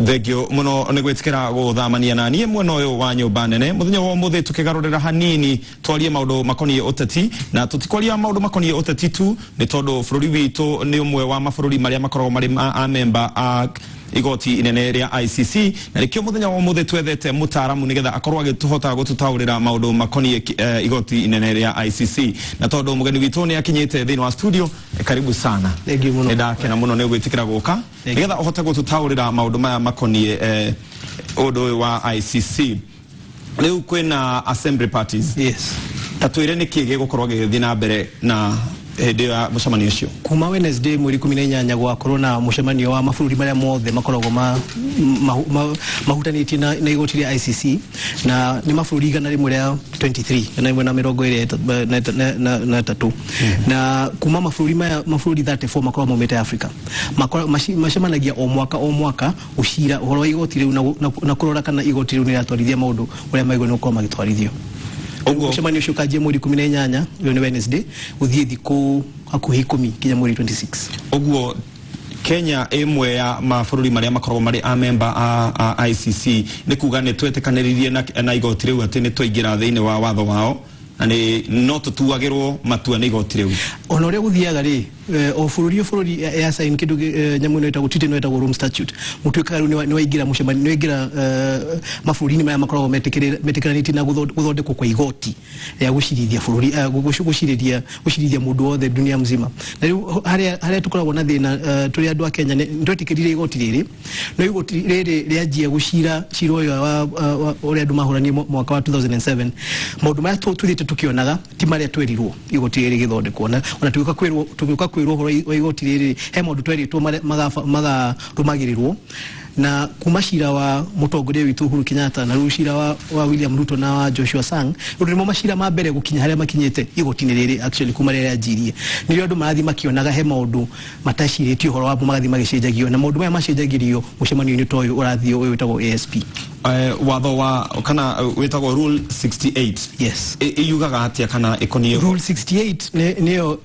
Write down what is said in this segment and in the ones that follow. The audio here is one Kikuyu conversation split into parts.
Thengio muno nĩ gwĩtĩkĩra gũthamania na niĩ mwena ũyũ wa nyũmba nene mũthenya wa ũmũthĩ. Tũkĩgarũrĩra hanini twarie maũndũ makoniĩ ũteti, na tũtikwaria maũndũ makoniĩ ũteti tu, nĩ tondũ bũrũri witũ nĩ ũmwe wa mabũrũri marĩa makoragwo marĩ amemba a igoti inene rĩa ICC, na nĩkĩo mũthenya wa ũmũthĩ twethete mũtaaramu nĩgetha akorwo agĩtũhota gũtũtaũrĩra maũndũ makoniĩ igoti inene rĩa ICC. Na tondũ mũgeni witũ nĩ akinyĩte thĩinĩ wa studio, karibu sana. Thank you mũno. Nĩ ndakena mũno nĩ gwĩtĩkĩra gũka nĩgetha ũhote gũtũtaũrĩra maũndũ maya makoniĩ ũndũ ũyũ wa ICC. Rĩu kwĩna assembly parties. Ta twĩre nĩkĩ gĩgũkorwo gĩgĩthiĩ na mbere na hĩndĩ ya mũcemanio ũcio. Kuma Wednesday mweri 18 gwakorwo na mũcemanio wa mabũrũri marĩa mothe makoragwo mahutanĩtie na igoti rĩa ICC, na nĩ mabũrũri 123, 123, na kuma mabũrũri maya mabũrũri 34 makoragwo maumĩte Africa. Macemanagia o mwaka o mwaka gũcira ũhoro wa igoti rĩu na kũrora kana igoti rĩu nĩ rĩratwarithia maũndũ ũrĩa magĩrĩirwo nĩ gũkorwo magĩtwarithio. Ũguo mũcemanio ũcio ũkanjia mweri 18, ĩyo nĩ Wednesday, gũthiĩ thikũ hakuhĩ 10 nginya mweri 26. Ũguo Kenya ĩmwe ya mabũrũri marĩa makoragwo marĩ a member a ICC, nĩ kuga nĩ twetĩkanĩririe na igoti rĩu atĩ nĩ twaingĩra thĩinĩ wa watho wao na nĩ no tũtuagĩrwo matua nĩ igoti rĩu. Ona ũrĩa gũthiaga rĩ, o bũrũri o bũrũri ya sign kĩndũ nyamũ ĩno ĩtagwo treaty, ĩno ĩtagwo Rome Statute, mũtuĩkaga rĩu nĩ waingĩra mũcemanio, nĩ waingĩra mabũrũri-inĩ maya makoragwo metĩkĩranĩtie na gũthondekwo kwa igoti rĩa gũcirithia bũrũri, gũcirithia gũcirithia mũndũ wothe dunia mzima. Na rĩu harĩa tũkoragwo na thĩna, tũrĩ andũ a Kenya, nĩ twetĩkĩrire igoti rĩrĩ, no igoti rĩrĩ rĩanjia gũcira cira ũyũ wa ũrĩa andũ mahũranire mwaka wa 2007, maũndũ marĩa tũthiĩte tũkĩonaga ti marĩa twerirwo igoti rĩrĩ rĩgĩthondekwo. Na ona tũgĩũka kwĩrwo ũhoro wa igoti rĩrĩ, he maũndũ twerĩtwo magarũmagĩrĩrwo, na kuma cira wa mũtongoria witũ Uhuru Kenyatta na rĩu cira wa William Ruto na wa Joshua Sang, rĩu nĩmo macira ma mbere gũkinya harĩa makinyĩte igoti-inĩ rĩrĩ. Actually, kuma rĩrĩa rĩanjirie, nĩrĩo andũ marathiĩ makĩonaga he maũndũ matacirĩtio ũhoro wamo, magathiĩ magĩcenjagio, na maũndũ maya macenjagĩrio mũcemanio-inĩ ta ũyũ ũrathiĩ, ũyũ wĩtagwo ASP. Watho wa kana wĩtagwo Rule 68. Yes. Iyugaga atĩa kana ĩkoniĩ? Rule 68 nĩyo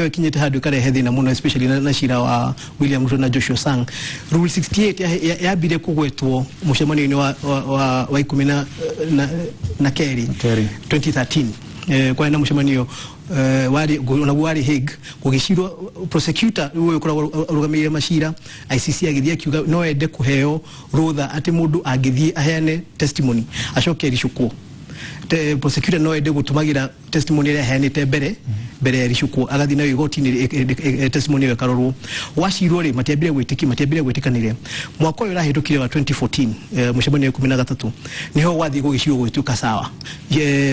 ĩkinyĩte handũ ĩkarehe thĩna mũno, especially na cira wa William Ruto na Joshua Sang. Rule 68 yambire kũgwetwo mũcemanio-inĩ wa ikũmi na kerĩ Kerĩ. 2013. Kwarĩ na mũcemanio, warĩ onaguo warĩ Hague, gũgĩcirwo prosecutor rĩu ũyũ ũkoragwo arũgamĩrĩire macira ICC agĩthiĩ akiuga no ende kũheo rũtha atĩ mũndũ angĩthiĩ aheane testimony acoke ericũkwo, prosecutor no ende gũtũmagĩra testimony ĩrĩa aheanĩte mbere ya ericũkwo, agathiĩ nayo igoti-inĩ, testimony ĩyo ĩkarorwo. Gwacirwo rĩ, matiambire gwĩtĩki, matiambire gwĩtĩkanĩria. Mwaka ũyũ ũrahĩtũkire wa 2014, mũcemanio wa 13, nĩho gwathiĩ gũgĩcirwo gũgĩtuĩka sawa.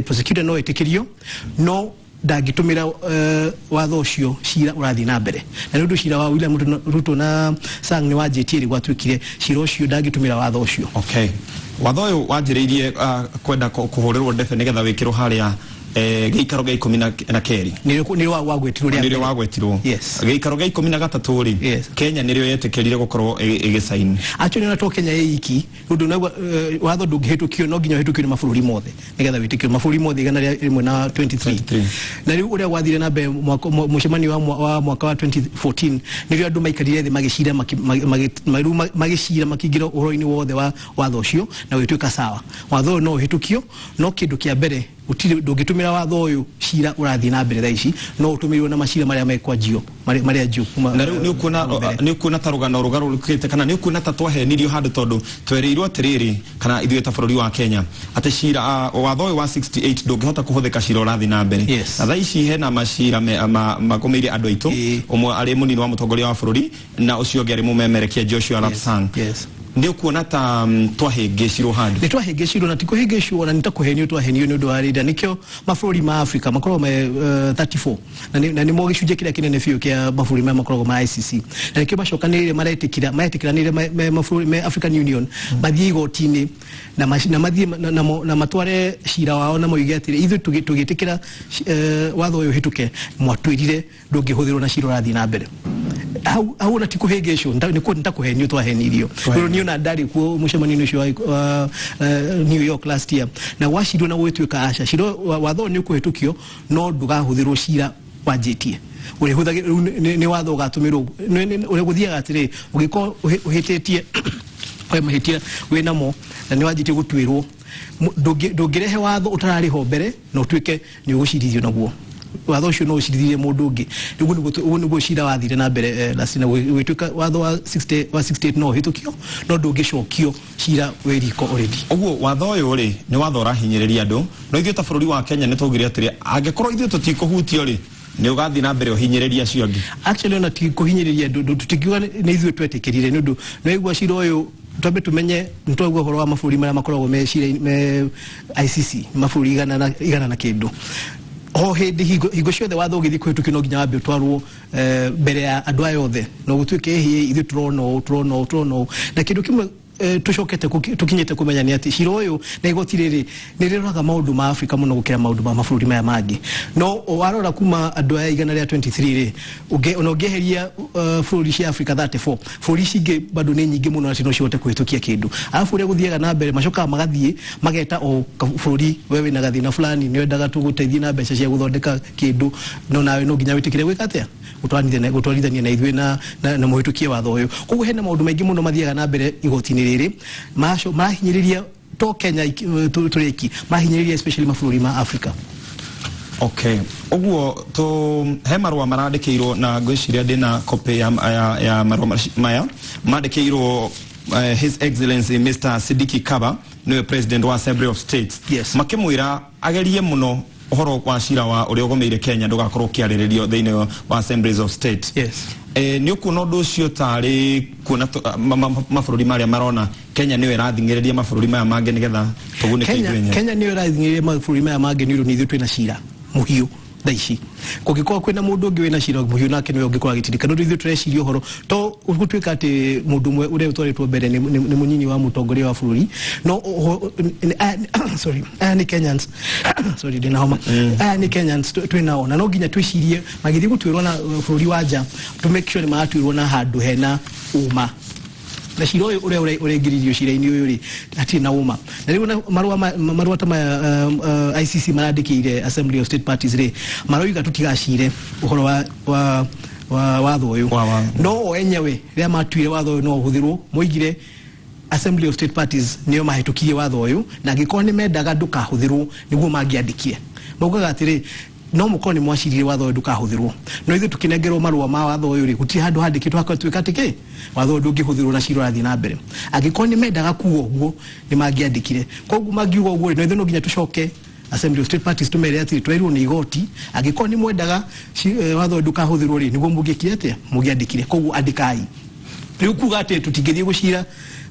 Prosecutor no ĩtĩkĩrio, no ndangĩtũmĩra watho ũcio cira ũrathiĩ na mbere. Na nĩ ũndũ cira wa William Ruto na Sang nĩ wanjĩtie rĩ, gwatuĩkire cira ũcio ndangĩtũmĩra watho ũcio. Okay, watho ũyũ wanjĩrĩirie kwenda kũhũrĩrwo ndebe nĩgetha wĩkĩrwo harĩa gĩikaro gĩa ikũmi na kerĩ. Nĩ wagwetirwo rĩa nĩrĩo mbere. Wagwetirwo. Yes. Gĩikaro gĩa 13 rĩ, Kenya nĩrĩo yetĩkĩrire gũkorwo ĩgĩcaini. Actually, ona to Kenya ĩ iki, ũndũ naguo watho ndũngĩhĩtũkio, no nginya ũhĩtũkio nĩ mabũrũri mothe nĩgetha wĩtĩkio, mabũrũri mothe 123. 23. Na rĩu ũrĩa gwathire na mbere, mũcemanio wa mwaka wa 2014 nĩrĩo andũ maikarire thĩ magĩcira, rĩu magĩcira makĩingĩra ũhoro-inĩ wothe wa watho ũcio, na ũgĩtuĩka sawa, watho ũyũ no ũhĩtũkio, no kĩndũ kĩa mbere gũtirĩ, ndũngĩtũmĩra watho ũyũ cira ũrathiĩ na mbere thaa ici, no ũtũmĩrwo na macira marĩa mekwanjio, marĩa anjio kuma Na rĩu nĩ ũkuona hau mbere. Nĩ ũkuona ta rũgano rũgarũrũkĩte, kana nĩ ũkuona ta twahenirio handũ, tondũ twerirwo atĩrĩrĩ, kana ithuĩ ta bũrũri wa Kenya, atĩ cira, watho ũyũ wa 68 ndũngĩhota kũhũthĩka cira ũrathiĩ na mbere? Na thaa ici hena macira magũmĩire andũ aitũ, ũmwe arĩ mũnini wa mũtongoria wa bũrũri na ũcio ũngĩ arĩ mũmemerekia Joshua Arap Sang. Nĩ ũkuona ta twahĩngĩcirwo handũ? Nĩ twahĩngĩcirwo, na ti kũhĩngĩcwo, ona nĩ ta kũhenio twahenio nĩ ũndũ wa rĩrĩa. Nĩkĩo mabũrũri ma Africa makoragwo me 34, na nĩmo gĩcunjĩ kĩrĩa kĩnene biũ kĩa mabũrũri maya makoragwo ma ICC, na nĩkĩo macokanĩrĩire, maretĩkĩra, maretĩkĩranĩire me mabũrũri me African Union mathiĩ igoti-inĩ na mathiĩ na matware cira wao na moige atĩrĩ, ithuĩ tũgĩtĩkĩra watho ũyũ ũhĩtũke, mwatwĩrire ndũngĩhũthĩrwo na cira ũrathiĩ na mbere. Hau ona ti kũhĩngĩcwo, nĩ ta kũhenio twahenirio. Rĩu niĩ ona ndarĩ kuo mũcemanio-inĩ ũcio wa New York last year, na gwacirwo na gũgĩtuĩka aca, cira watho ũyũ nĩ ũkũhĩtũkio, no ndũgahũthĩrwo cira wanjĩtie ũrĩhũthagĩra. Rĩu nĩ watho ũgatũmĩrwo. Ũrĩa gũthiaga atĩrĩ, ũngĩkorwo ũhĩtĩtie He mahĩtia wĩnamo na nĩ wanjĩtie gũtuĩrwo. Ndũngĩrehe watho ũtararĩho mbere na ũtuĩke nĩ ũgũcirithio naguo. Watho ũcio no ũcirithirie mũndũ ũngĩ. Ũguo nĩguo cira wathire na mbere last na gũgĩtuĩka watho wa 60 wa 68 no ũhĩtũkio, no ndũngĩcokio cira wĩ riko already. Ũguo watho ũyũ rĩ, nĩ watho ũrahinyĩrĩria andũ, no ithuĩ ta bũrũri wa Kenya nĩ twaugire atĩrĩ, angĩkorwo ithuĩ tũtikũhutio rĩ, nĩ ũgathiĩ na mbere ũhinyĩrĩrie acio angĩ. Actually, ona ti kũhinyĩrĩria andũ, tũtingiuga nĩ ithuĩ twetĩkĩrire, nĩ ũndũ nĩ waigua cira ũyũ, twambe tumenye nĩ twaigua ũhoro wa mabũrũri marĩa makoragwo me cira me ICC, mabũrũri 100 na kĩndũ. O hĩndĩ hingo ciothe watho ũgĩthiĩ kũhĩtũkio, no nginya wambe ũtwarwo mbere ya andũ aya othe na gũtuĩke ĩhĩ ithuĩ tũrona ũũ, tũrona ũũ, tũrona ũũ. Na kĩndũ kĩmwe tũcokete tũkinyĩte kũmenya nĩ atĩ cira ũyũ na igoti rĩrĩ nĩ rĩroraga maũndũ ma Afrika mũno gũkĩra maũndũ ma mabũrũri maya mangĩ. No warora kuma andũ aya 123 rĩ, ona ũngĩeheria bũrũri cia Afrika 34, bũrũri ici ingĩ bado nĩ nyingĩ mũno atĩ no cihote kũhĩtũkia kĩndũ. Arabu ũrĩa gũthiaga na mbere, macokaga magathiĩ mageta o bũrũri, we wĩna gathĩna fulani, nĩ wendaga tũgũteithie na mbeca cia gũthondeka kĩndũ, no nawe no nginya wĩtĩkĩre gwĩka atĩa, gũtwarithania na ithuĩ na mũhĩtũkie watho ũyũ. Koguo hena maũndũ maingĩ mũno mathiaga na mbere igoti-inĩ rĩrĩ marahinyĩrĩria to Kenya tũrĩ aiki, marahinyĩrĩria especially mabũrũri ma Africa. Okay, ũguo tu he marũa marandĩkĩirwo, na ngwĩciria ndĩna copy ya marũa maya mandĩkĩirwo His Excellency Mr. Sidiki Kaba, nĩwe President wa Assembly of States, makĩmwĩra agerie mũno ũhoro wa cira wa ũrĩa ũgomeire Kenya ndũgakorwo ũkĩarĩrĩrio thĩinĩ wa Assemblies of State. Nĩ ũkuona ũndũ ũcio tarĩ kuona mabũrũri marĩa marona Kenya nĩyo ĩrathing'ĩrĩria mabũrũri maya mangĩ nĩgetha tũgunĩke Kenya, ithuĩ enyewe? Kenya nĩyo ĩrathing'ĩrĩria mabũrũri maya mangĩ nĩ ũndũ nĩ ithuĩ twĩna cira mũhiũ thaa ici. Kũngĩkorwo kwĩna mũndũ ũngĩ wĩna cira mũhiũ, nake nĩwe ũngĩkorwo agĩtindĩka, nĩ ũndũ ithuĩ tũreciria ũhoro to gũtuĩka atĩ mũndũ ũmwe ũrĩa ũtwarĩtwo mbere nĩ mũnyinyi wa mũtongoria wa bũrũri, no sorry, aya nĩ Kenyans, sorry, ndĩna homa, aya nĩ Kenyans twĩnao, na no nginya twĩcirie magĩthiĩ gũtuĩrwo na bũrũri wa nja to make sure nĩ maratuĩrwo na handũ hena ũma. Na cira ũyũ ũrĩa ũraingĩririo cira-inĩ ũyũ rĩ, hatirĩ na ũma. Na rĩu marũa ta maya ICC marandĩkĩire Assembly of State Parties rĩ, maroiga tũtigacire ũhoro wa watho ũyũ. No o enyewe rĩrĩa matuire watho ũyũ no ũhũthĩrwo, moigire Assembly of State Parties nĩo mahĩtũkirie watho ũyũ, na angĩkorwo nĩ mendaga ndũkahũthĩrwo nĩguo mangĩandĩkire. Maugaga atĩrĩ, no mũkorwo nĩ mwacirire watho ũyũ ndũkahũthĩrwo, no ithuĩ tũkĩnengerwo marũa ma watho ũyũ rĩ, gũtirĩ handũ handĩkĩtwo hakatuĩka atĩ kĩ watho ũyũ ndũngĩhũthĩrwo na cira ũrathiĩ na mbere. Angĩkorwo nĩ mendaga kuga ũguo, nĩ mangĩandĩkire. Koguo mangiuga ũguo rĩ, no ithuĩ no nginya tũcoke Assembly of State Parties tũmere atĩrĩ, twerirwo nĩ igoti, angĩkorwo nĩ mwendaga watho ũyũ ndũkahũthĩrwo rĩ, nĩguo mũngĩkire atĩa, mũngĩandĩkire. Koguo andĩkai. Rĩu kuga atĩ tũtingĩthiĩ gũcira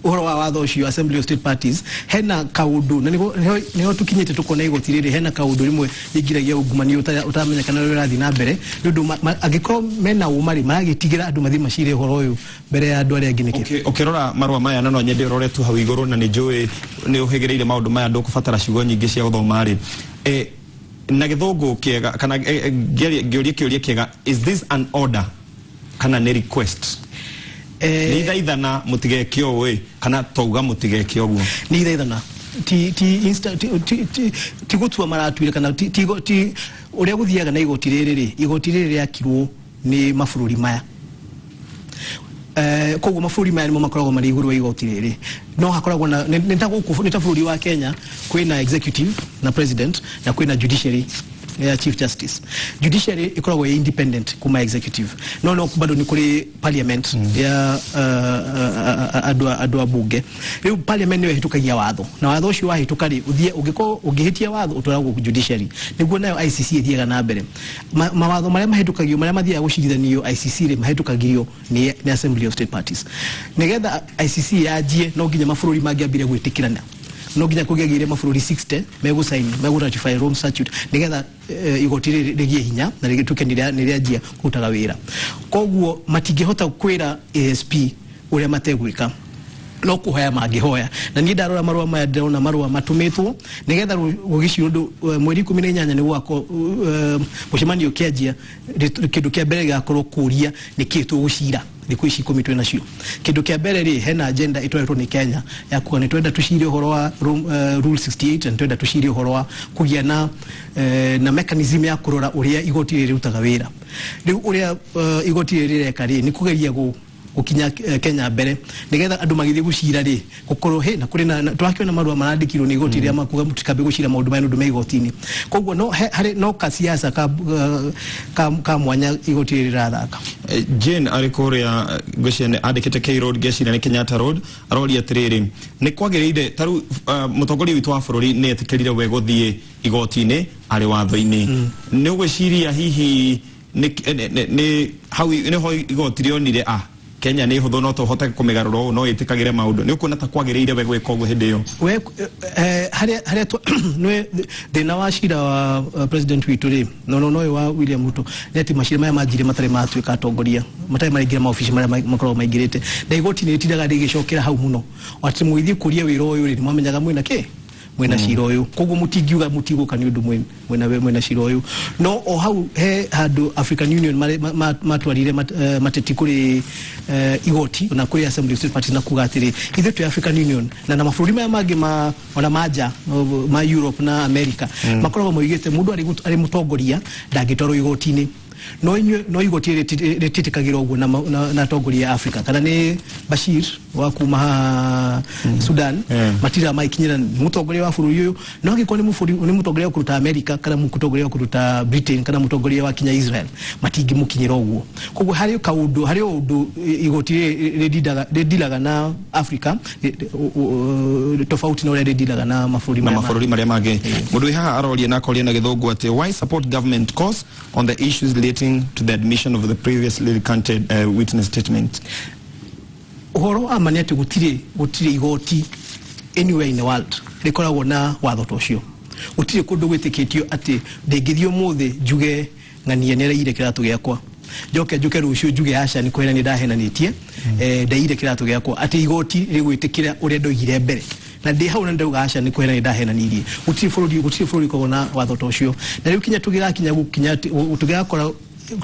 ũhoro wa watho ũcio Assembly of State Parties, hena kaũndũ na nĩho tũkinyĩte tũkona igoti rĩrĩ hena kaũndũ rĩmwe rĩingĩragia ungumania ũtaramenya kana ũrĩa ũrathiĩ na mbere, nĩ ũndũ angĩkorwo mena ũma rĩ, maragĩtigĩra andũ mathiĩ macire ũhoro ũyũ mbere ya andũ arĩa angĩ nĩkĩ? Okay, ũkĩrora marũa maya, na no nyende ũrore tu hau igũrũ, na nĩ njũĩ nĩ ũhĩgĩrĩire maũndũ maya, ndũkũbatara ciugo nyingĩ cia gũthoma rĩ, na gĩthũngũ kĩega kana ngĩũrie kĩũria kĩega, is this an order kana nĩ request? Nĩ ithaithana mũtigeke ũũ ĩ, kana twauga mũtigeke ũguo? Nĩ ithaithana, ti ti insta, ti, ti, ti, ti gũtua maratuire kana ti ũrĩa gũthiaga na igoti rĩrĩ rĩ, igoti rĩrĩ rĩakirwo nĩ mabũrũri maya. Koguo mabũrũri maya nĩmo makoragwo marĩ igũrũ wa igoti rĩrĩ. No hakoragwo na nĩ ta gũkũ, nĩ ta bũrũri wa Kenya kwĩna executive na president, na kwĩna judiciary ya chief justice. Judiciary ĩkoragwo ĩ independent kuma executive, no bado nĩ kũrĩ parliament ya andũ a bunge. Rĩu parliament nĩyo ĩhĩtũkagia watho, na watho ũcio wahĩtũka rĩ, ũthiĩ ũngĩkorwo ũngĩhĩtia watho ũtwaragwo judiciary, nĩguo nayo ICC ĩthiaga na mbere. Mawatho marĩa mahĩtũkagio, marĩa mathiaga gũcirithanio ICC rĩ, mahĩtũkagio nĩ Assembly of State Parties. Nĩgetha ICC yanjie, no nginya mabũrũri mangĩambire gwĩtĩkĩrana, no nginya kũngĩagĩire mabũrũri 60 megũsign, megũratify Rome Statute, nĩgetha igoti rĩrĩ rĩgĩe hinya na rĩgĩtuĩke nĩ rĩanjia kũrutaga wĩra. Koguo matingĩhota kwĩra ASP ũrĩa mategwĩka, no kũhoya mangĩhoya. Na niĩ ndarora marũa maya, ndĩrona marũa matũmĩtwo nĩgetha gũgĩcirio ũndũ mweri 18 nĩ gwako mũcemanio ũkĩanjia, kĩndũ kĩa mbere gĩgakorwo kũria nĩkĩĩ tũgũcira thikũ ici 10 twĩ nacio. Kĩndũ kĩa mbere rĩ, hena agenda ĩtwaretwo nĩ Kenya ya kuga nĩ twenda tũcire ũhoro wa Rule 68, na nĩ twenda tũcire ũhoro wa kũgĩa na mechanism ya kũrora ũrĩa igoti rĩrĩ rĩrutaga wĩra. Rĩu ũrĩa igoti rĩrĩ rĩreka rĩ, nĩ kũgeria Gũkinya Kenya mbere nigetha andũ magĩthiĩ gũcira rĩ, gũkorwo he na kũrĩ na tũrakĩona marũa marandĩkirwo nĩ igoti rĩa makuga mũtikambe gũcira maũndũ maya nĩ ũndũ me igoti-inĩ. Koguo no harĩ no kasiasa ka mwanya igoti rĩrĩ rĩrathaka. Jane arĩ kũrĩa, ngwĩciria nĩ andĩkĩte K Road, ngeciria nĩ Kenyatta Road, aroria atĩrĩrĩ, nĩ kwagĩrĩire ta rĩu mũtongoria witũ wa bũrũri nĩ etĩkĩrire we gũthiĩ igoti-inĩ arĩ watho-inĩ, nĩ ũgwĩciria hihi nĩ hau nĩho igoti rĩonire Kenya nĩ hũthũ, no tũhote kũmĩgarũra ũũ, no ĩtĩkagĩre maũndũ? Nĩ ũkuona ta kwagĩrĩire we gwĩka ũguo hĩndĩ ĩyo? We harĩa nĩ thĩna wa cira wa president witũ rĩ, no ũyũ wa William Ruto, nĩ atĩ macira maya manjire matarĩ matuĩka atongoria, matarĩ maraingĩra maobici marĩa makoragwo maingĩrĩte, na igoti nĩ rĩtindaga rĩgĩcokera hau mũno atĩ mũgĩthiĩ kũria wĩra ũyũ rĩ, nĩ mwamenyaga mwĩna kĩ, mwĩna cira ũyũ, koguo mũtingiuga mũtigũka nĩ ũndũ mwĩna cira ũyũ. No o hau he handũ African Union matwarire mateti kũrĩ igoti na kũrĩ Assembly of State Parties na kuga atĩrĩ, ithuĩ twĩ African Union na mabũrũri maya mangĩ ma ona manja ma Europe na America makoragwo moigĩte mũndũ arĩ mũtongoria ndangĩtwarwo igoti-inĩ, no inyuĩ no igoti rĩtĩtĩkagĩra ũguo na atongoria a Africa, kana nĩ Bashir wa kuma haha Sudan, matira maikinyĩra nĩ mũtongoria wa bũrũri ũyũ. No angĩkorwo nĩ mũtongoria wa kũruta America, kana mũtongoria wa kũruta Britain, kana mũtongoria wa kinya Israel, matingĩmũkinyĩra ũguo. Koguo harĩ kaũndũ, harĩ ũndũ igoti rĩndiraga na Africa tofauti na ũrĩa rĩndiraga na mabũrũri na maya mabũrũri marĩa mangĩ. Mũndũ wĩ haha aroria na akoria na Gĩthũngũ atĩ, why support government course on the issues relating to the admission of the previously recanted witness statement? Ũhoro wa ma nĩ atĩ gũtirĩ igoti anywhere in the world rĩkoragwo na watho ta ũcio. Gũtirĩ kũndũ gwĩtĩkĩtio atĩ ndĩngĩthiĩ ũmũthĩ njuge ng'ania nĩ araiyire kĩratũ gĩakwa, njoke njuke rũciũ njuge aca, nĩ kũhenania ndahenanĩtie, ndaiyire kĩratũ gĩakwa, atĩ igoti rĩgwĩtĩkĩra ũrĩa ndoigire mbere na ndĩ hau na ndauga aca, nĩ kũhenania ndahenanirie. Gũtirĩ bũrũri ũkoragwo na watho ta ũcio. Na rĩu kinya tũgĩgakinya gũkinya tũgĩgakora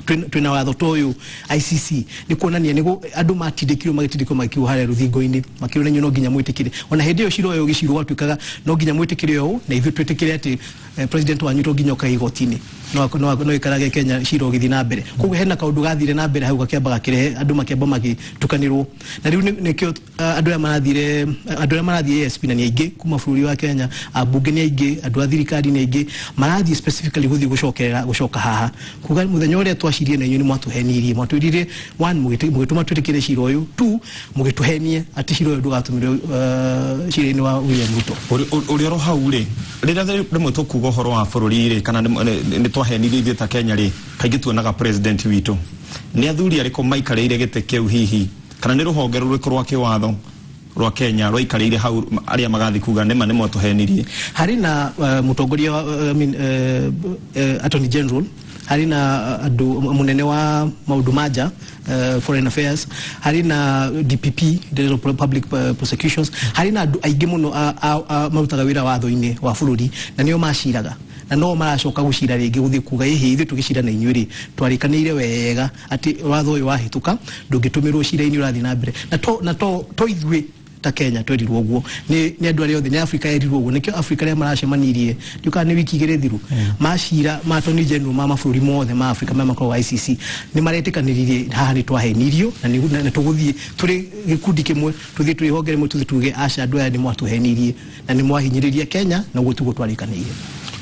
twĩna watho ta ũyũ ICC, nĩ kuonania nĩ andũ matindĩkirwo, magĩtindĩkwo, magĩkiwo harĩa rũthingo-inĩ, makĩrwo na inyuĩ no nginya mwĩtĩkĩre. Ona hĩndĩ ĩyo cira ũyũ ũgĩcirwo gwatuĩkaga no nginya mwĩtĩkĩre ũũ na ithuĩ twĩtĩkĩre atĩ president wanyu to nginya oka igoti-inĩ, no ikarage Kenya cira ũgĩthiĩ na mbere. Koguo hena kaũndũ gathire na mbere hau gakĩamba gakĩrehe andũ makĩamba magĩtukanĩrwo. Na rĩu nĩkĩo andũ aya marathire, andũ arĩa marathiĩ ASP na nĩ aingĩ kuma bũrũri wa Kenya, ambunge nĩ aingĩ, andũ a thirikari nĩ aingĩ, marathiĩ specifically gũthiĩ gũcokerera gũcoka haha kuga mũthenya ũrĩa twacirie na inyuĩ nĩ mwatũhenirie, mwatwĩrire one, mũgĩtũma twĩtĩkĩre cira ũyũ, two, mũgĩtũhenie atĩ cira ũyũ ndũgatũmĩrwo cira-inĩ wa William Ruto. Ũrĩ oro hau rĩ, rĩrĩa rĩmwe tũkuga ũhoro wa bũrũri rĩ, kana nĩ twahenirio ithuĩ ta Kenya rĩ, kaingĩ tuonaga president witũ. Nĩ athuri arĩkũ maikarĩire gĩtĩ kĩu hihi, kana nĩ rũhonge rũrĩkũ rwa kĩwatho rwa Kenya rwaikarĩire hau arĩa magathiĩ kuga nĩma nĩ mwatũhenirie? Harĩ na mũtongoria wa I mean, attorney general, harĩ na andũ mũnene wa maũndũ ma nja, foreign affairs, harĩ na DPP, Director of Public Prosecutions, harĩ na andũ aingĩ mũno marutaga wĩra watho-inĩ wa bũrũri, na nĩo maciraga na no maracoka gũcira rĩngĩ gũthiĩ kuga ĩhĩ, ithuĩ tũgĩcira na inyuĩ rĩ, twarĩkanĩire wega atĩ watho ũyũ wahĩtũka ndũngĩtũmĩrwo cira-inĩ ũrathiĩ na mbere. Na to ithuĩ ta Kenya twerirwo ũguo, nĩ andũ arĩa othe, nĩ Afrika yerirwo ũguo. Nĩkĩo Afrika arĩa maracemanirie, ndiũkaga nĩ wiki 2 thiru, macira ma attorney general ma mabũrũri mothe ma Afrika marĩa makoragwo ICC, nĩ maretĩkanĩririe haha nĩ twahenirio, na tũgũthiĩ tũrĩ gĩkundi kĩmwe, tũthiĩ tũrĩ honge rĩmwe, tũthiĩ tuge aca, andũ aya nĩ mwatũhenirie na nĩ mwahinyĩrĩria Kenya, na ũguo tiguo twarĩkanĩire.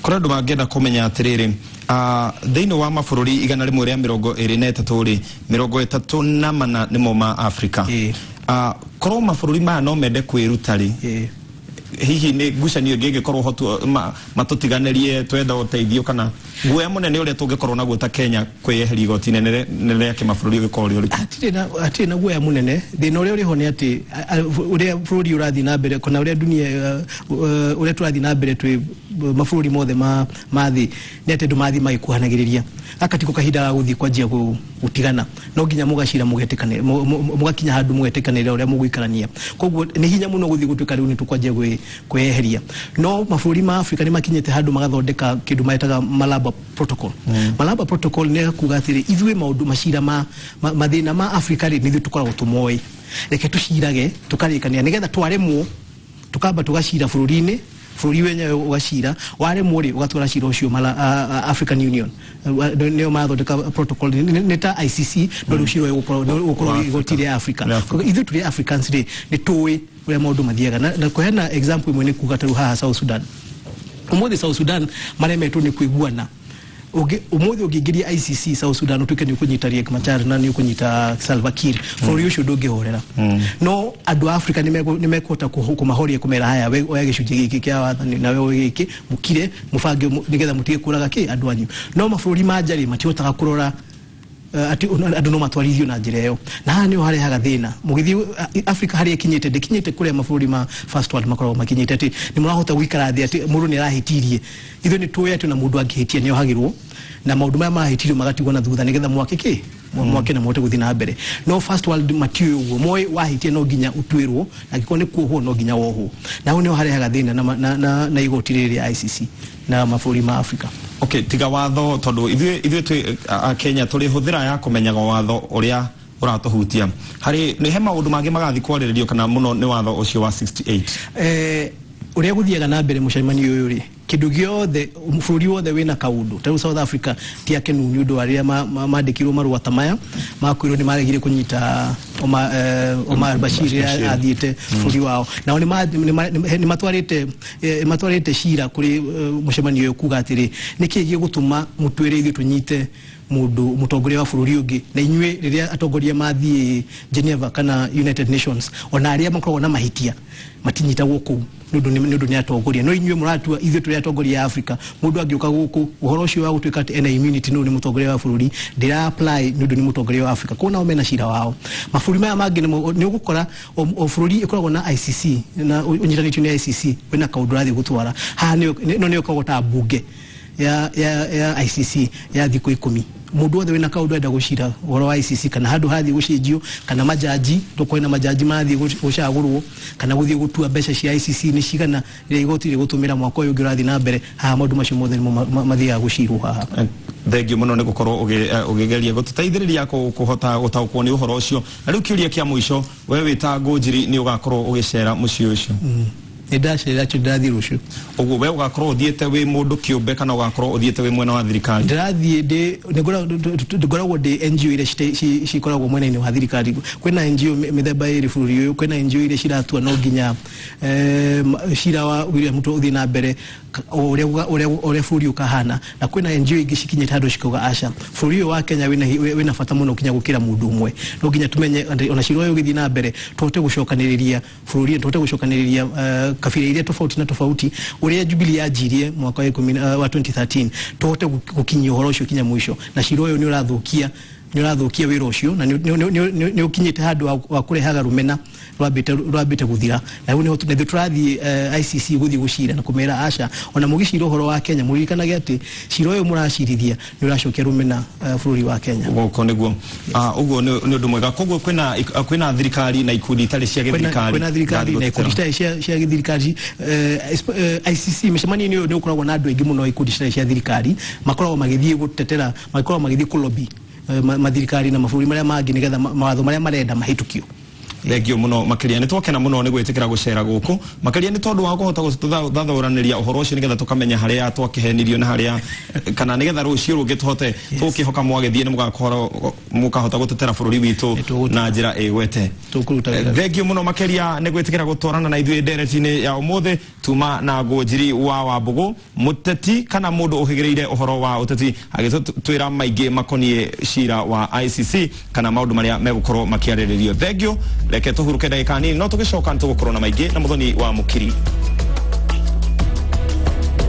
Kũrĩ andũ mangĩenda kũmenya atĩrĩrĩ, thĩinĩ wa mabũrũri 123 rĩ, 34 nĩmo ma Afrika. Korwo mabũrũri maya no mende kwĩruta rĩ, hihi nĩ ngucanio ĩngĩ ĩngĩkorwo ho matũtiganĩrie twetha ũteithio, kana guoya mũnene ũrĩa tũngĩkorwo naguo ta Kenya kwĩyeheria igoti inene rĩa kĩmabũrũri ũgĩkorwo ũrĩ ũrĩkũ? Hatirĩ na guoya mũnene. Thĩna ũrĩa ũrĩ ho nĩ atĩ ũrĩa bũrũri ũrathiĩ na mbere, kana ũrĩa dunia, ũrĩa tũrathiĩ na mbere twĩ mabũrũri mothe ma thĩ, nĩ atĩ andũ mathiĩ magĩkuhanagĩrĩria. Gaka tiko kahinda ga gũthiĩ kwanjia gũtigana, no nginya mũgacira, mũgetĩkanĩra, mũgakinya handũ mũgetĩkanĩra ũrĩa mũgũikarania. Koguo nĩ hinya mũno gũthiĩ gũtuĩka rĩu nĩ tũkwanjia kwĩyeheria. No mabũrũri ma Afrika nĩ makinyĩte handũ magathondeka kĩndũ metaga Malaba Protocol. Malaba Protocol nĩ kuga atĩrĩ, ithuĩ maũndũ macira ma mathĩna ma Afrika rĩ, nĩ ithuĩ tũkoragwo tũmoĩ, reke tũcirage tũkarĩkania, nĩgetha twaremwo tukamba tũgacira bũrũri-inĩ. Bũrũri wenyewe ũgacira, waremwo rĩ, ũgatwara cira ũcio mala, African Union. Nĩo marathondeka protocol, nĩ ta ICC, no rĩu cira ũyũ ũgũkorwo Wa igoti rĩa Africa. Rĩa Africa. Ithuĩ tũrĩ Africans rĩ, nĩ tũĩ ũrĩa maũndũ mathiaga na kũheana example ĩmwe nĩ kuga ta rĩu haha South Sudan, ũmũthĩ South Sudan maremetwo nĩ kũiguana. Ũmũthĩ ũngĩingĩria ICC South Sudan, ũtuĩke nĩ ũkũnyita Riek Machar na nĩ ũkũnyita Salva Kiir, bũrũri ũcio ndũngĩhorera. No andũ a Africa nĩ mekũhota kũmahoria, kũmera haya, we oya gĩcunjĩ gĩkĩ kĩa wathani, nawe oe gĩkĩ, mũkire mũbange nĩgetha mũtige kũraga kĩ andũ anyu. No mabũrũri ma nja rĩ, matihotaga kũrora atĩ andũ no matwarithio na njĩra ĩyo, na haha nĩho harehaga thĩna. Mũgĩthiĩ Africa harĩa ĩkinyĩte, ndĩkinyĩte kũrĩa mabũrũri ma first world makoragwo makinyĩte, atĩ nĩ mũrahota gũikara thĩ atĩ mũndũ nĩ arahĩtirie. Ithuĩ nĩ tũĩ atĩ ona mũndũ angĩhĩtia nĩ ohagĩrwo, na maũndũ maya mahĩtirio magatigwo na thutha nĩgetha mwake kĩ mwake na mũhote gũthiĩ na mbere. No first world matiũĩ ũguo, moĩ wahĩtia no nginya ũtuĩrwo, na angĩkorwo nĩ kuohwo no nginya wohwo. Na hau nĩho harehaga thĩna na igoti rĩrĩ rĩa ICC na mabũrũri ma Africa. Okay, tiga watho, tondu ithuĩ twĩ a Kenya tũrĩ hũthĩra ya kũmenyaga watho ũrĩa ũratũhutia. Harĩ nĩ he maũndũ mangĩ magathiĩ kwarĩrĩrio, kana mũno nĩ watho ũcio wa 68? Ũrĩa gũthiaga na mbere mũcemanio ũyũ rĩ, kĩndũ gĩothe, bũrũri wothe wĩna kaũndũ. Ta rĩu South Africa ti akenu nĩ ũndũ wa rĩrĩa mandĩkirwo marũa ta maya makwĩrwo nĩ maregire kũnyita Omar Bashir rĩrĩa Bashir. athiĩte bũrũri wao. Nao nĩ matwarĩte cira kũrĩ mũcemanio ũyũ kuga atĩrĩ, nĩkĩ gĩgũtũma mũtwĩre ithuĩ tũnyite mũndũ mũtongoria wa bũrũri ũngĩ, na inyuĩ rĩrĩa atongoria mathiĩ Geneva kana United Nations, ona arĩa makoragwo na mahĩtia matinyitagwo kũu nĩ ũndũ nĩ atongoria, no inyuĩ mũratua ithuĩ tũrĩ atongoria a Africa, mũndũ angĩũka gũkũ, ũhoro ũcio wa gũtuĩka atĩ ena immunity nĩ mũtongoria wa bũrũri ndĩra apply nĩ ũndũ nĩ mũtongoria wa Africa. Koguo nao mena cira wao. Mabũrũri maya mangĩ nĩ ũgũkora o bũrũri ĩkoragwo na ICC na ũnyitanĩtio nĩ ICC wĩna kaũndũ ũrathiĩ gũtwara haha. No nĩyo ĩkoragwo ta mbunge ya ICC ya thikũ 10. Mũndũ wothe wĩna kaũndũ enda gũcira ũhoro wa ICC, kana handũ hathiĩ gũcenjio, kana majaji, tũkorwo na majaji mathiĩ gũcagũrwo, kana gũthiĩ gũtua mbeca cia ICC nĩ cigana rĩrĩa igoti rĩgũtũmĩra mwaka ũyũ ũngĩ ũrathiĩ na mbere, haha maũndũ macio mothe nĩmo mathiaga gũcirwo haha. Thengiũ mũno nĩ gũkorwo ũgĩgeria gũtũteithĩrĩria kũhota gũtaũkwo nĩ ũhoro ũcio. Na rĩu kĩũria kĩa mũico, we wĩ ta Ngũnjiri, nĩ ũgakorwo ũgĩcera mũciĩ ũcio? Nĩ ndacera kyo, ndĩrathiĩ rũciũ. Ũguo we ũgakorwo ũthiĩte wĩ mũndũ kĩũmbe, kana ũgakorwo ũthiĩte wĩ mwena wa thirikari? Ndĩrathiĩ ndĩ ngoragwo ndĩ NGO iria cikoragwo mwena-inĩ wa thirikari. Kwĩna NGO mĩthemba ĩrĩ bũrũri ũyũ. Kwĩna NGO iria ciratua no nginya cira wa William Ruto ũthiĩ na mbere o ũrĩa bũrũri ũkahana, na kwĩna NGO ingĩ cikinyĩte handũ cikauga aca, bũrũri ũyũ wa Kenya wĩna bata mũno kinya gũkĩra mũndũ ũmwe, no nginya tumenye ona cira ũyũ ũgĩthiĩ na mbere tũhote gũcokanĩrĩria bũrũri, tũhote gũcokanĩrĩria kabira iria tofauti na tofauti, ũrĩa Jubilee yanjirie mwaka wa ikũmi wa 2013, tũhote gũkinyia ũhoro ũcio kinya mũico. Na cira ũyũ nĩ ũrathũkia wĩra ũcio, na nĩ ũkinyĩte handũ wa kũrehaga rũmena rwambĩte gũthira. Na rĩu nĩho ithuĩ tũrathiĩ ICC gũthiĩ gũcira na kũmera aca, ona mũgĩcira ũhoro wa Kenya, mũririkanage atĩ cira ũyũ mũracirithia nĩ ũracokia rũmena bũrũri wa Kenya. Gũkũ nĩguo. Ũguo nĩ ũndũ mwega. Koguo kwĩna thirikari na ikundi itarĩ cia gĩthirikari. Kwĩna thirikari na ikundi citarĩ cia gĩthirikari. ICC mĩcemanio-inĩ ũyũ nĩ ũkoragwo na andũ aingĩ mũno, ikundi citarĩ cia thirikari makoragwo magĩthiĩ gũtetera, makoragwo magĩthiĩ kũlobby mathirikari na mabũrũri marĩa mangĩ nĩgetha mawatho marĩa marenda mahĩtũkio. Thengio mũno makĩria, nĩ twakena mũno nĩ gwĩtĩkĩra gũcera gũkũ, makĩria nĩ tondũ wa kũhota gũthathaũranĩria ũhoro ũcio, nĩgetha tũkamenya harĩa twakĩhenirio na harĩa kana nĩgetha rũciũ rũngĩ tũhote tũkĩhoka mwagĩthiĩ nĩ mũgakorwo mũkahota gũtetera bũrũri witũ na njĩra ĩgwete. Tũkũruta wĩra. Thengio mũno makĩria nĩ gwĩtĩkĩra gũtwarana na ithuĩ ndereti-inĩ ya ũmũthĩ. Tuma na Ngũnjiri wa Wambũgũ, mũteti kana mũndũ ũhĩgĩrĩire ũhoro wa ũteti, agĩtwĩra maingĩ makoniĩ cira wa ICC kana maũndũ marĩa megũkorwo makĩarĩrĩrio. Thengio, reke tũhurũke ndagĩka nini, no tũgĩcoka nĩ tũgũkorwo na maingĩ na Mũthoni wa Mũkiri.